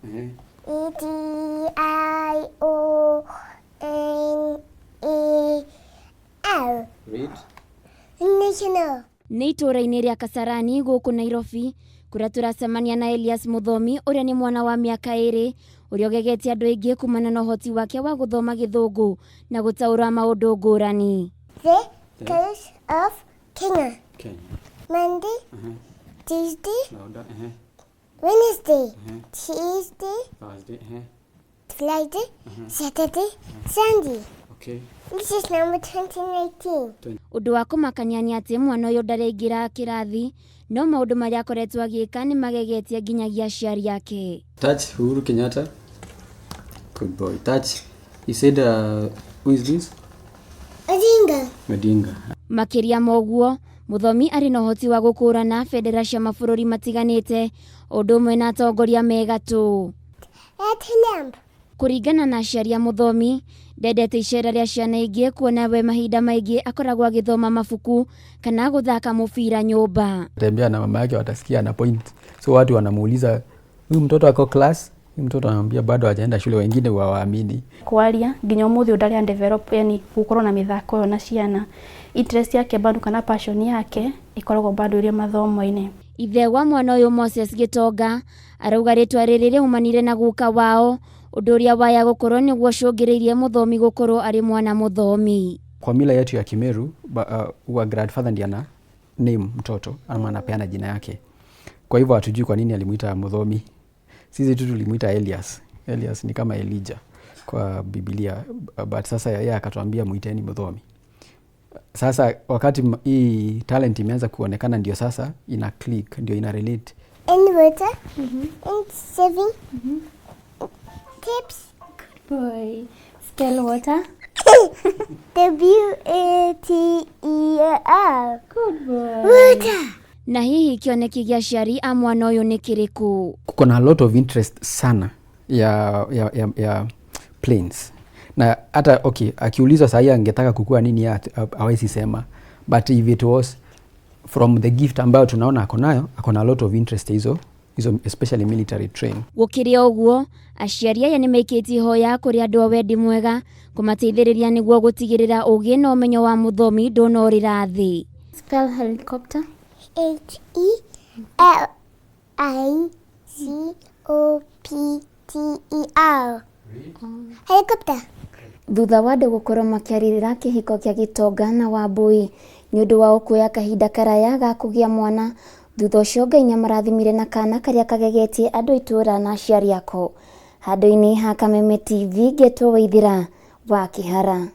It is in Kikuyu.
E D I O N A L. Read. National. Nĩ itũũra-inĩ rĩa Kasarani gũkũ Nairobi kũrĩa tũracemania na Elias Mũthomi ũrĩa nĩ mwana wa mĩaka 2 ũrĩa ũgegetie andũ aingĩ kumana na ũhoti wake wa gũthoma Gĩthũngũ na gũtaũra maũndũ ngũrani. The Coast of Kenya. Kenya. Monday, Tuesday, Louder. Wednesday, Tuesday, Thursday. Friday, Saturday, Sunday. Okay. This is number 2019. Ũndũ wa kũmakania nĩ atĩ mwana ũyũ ndaraingĩra kĩrathi no maũndũ marĩa akoretwo agĩka nĩ magegetie nginyagia aciari ake. Touch Uhuru Kenyatta. Good boy. Touch. He said, who is this? Odinga. Odinga. Makĩria ma ũguo, Mũthomi arĩ na ũhoti wa gũkũrana bendera cia mabũrũri matiganĩte, ũndũ ũmwe na atongoria me gatũ. Red lamp. Kũringana na aciari a Mũthomi, ndendete icera rĩa ciana ingĩ kuona we mahinda maingĩ akoragwo agĩthoma mabuku kana gũthaka mũbira nyũmba. Tembea na mama yake watasikia ana point. So watu wanamuuliza, huyu mtoto ako class? Huyu mtoto anamwambia bado hajaenda shule, wengine wawaamini. Kwaria nginya umuthi ũyũ ndarĩ develop, yani gukorwo na mĩthako ĩyo na ciana, interest yake bado kana passion yake ĩkoragwo bado ĩrĩ mathomo-inĩ. Ithe wa mwana ũyũ Moses Gĩtonga arauga rĩtwa rĩrĩ rĩaumanire na guka wao, ũndũ ũrĩa waya gũkorwo nĩguo ũcũngĩrĩirie Mũthomi gũkorwo arĩ mwana mũthomi. Kwa mila yetu ya Kimeru, huwa grandfather ndiye ana name mtoto ama anapeana jina yake. Kwa hivyo hatujui kwa nini alimuita Muthomi. Sisi tu tulimuita Elias. Elias ni kama Elijah kwa Biblia, but sasa yeye akatuambia muiteni Muthomi. Sasa wakati hii talent imeanza kuonekana, ndio sasa ina click, ndio ina relate. And water. And 7. Tips. Boy, spell water. W A T E R. Good boy. Water. Na hihi kĩoneki gĩa aciari a mwana ũyũ nĩ kĩrĩkũ? Kuko na a lot of interest sana ya planes na hata okay, akiulizwa sahii angetaka kukua nini yeye hawezi sema, but if it was from the gift ambayo tunaona ako nayo, ako na a lot of interest hizo especially military train. Gũkĩrĩ o ũguo, aciari aya nĩ maikĩtie ihoya kũrĩ andũ a wendi mwega kũmateithĩrĩria nĩguo gũtigĩrĩra ũgĩ na ũmenyo wa Mũthomi ndũnorĩra thĩ. Spell helicopter. H E L I C O P T E R. Helicopter. Thutha wa andũ gũkorwo makĩarĩrĩra kĩhiko kĩa Gĩtonga na Wambui nĩ ũndũ wao kuoya kahinda karaya ga kũgĩa mwana, thutha ũcio Ngai nĩamarathimire na kana karĩa kagegetie andũ a itũũra na aciari ako. Handũ-inĩ ha Kameme TV ngetwo Waithĩra wa Kĩhara.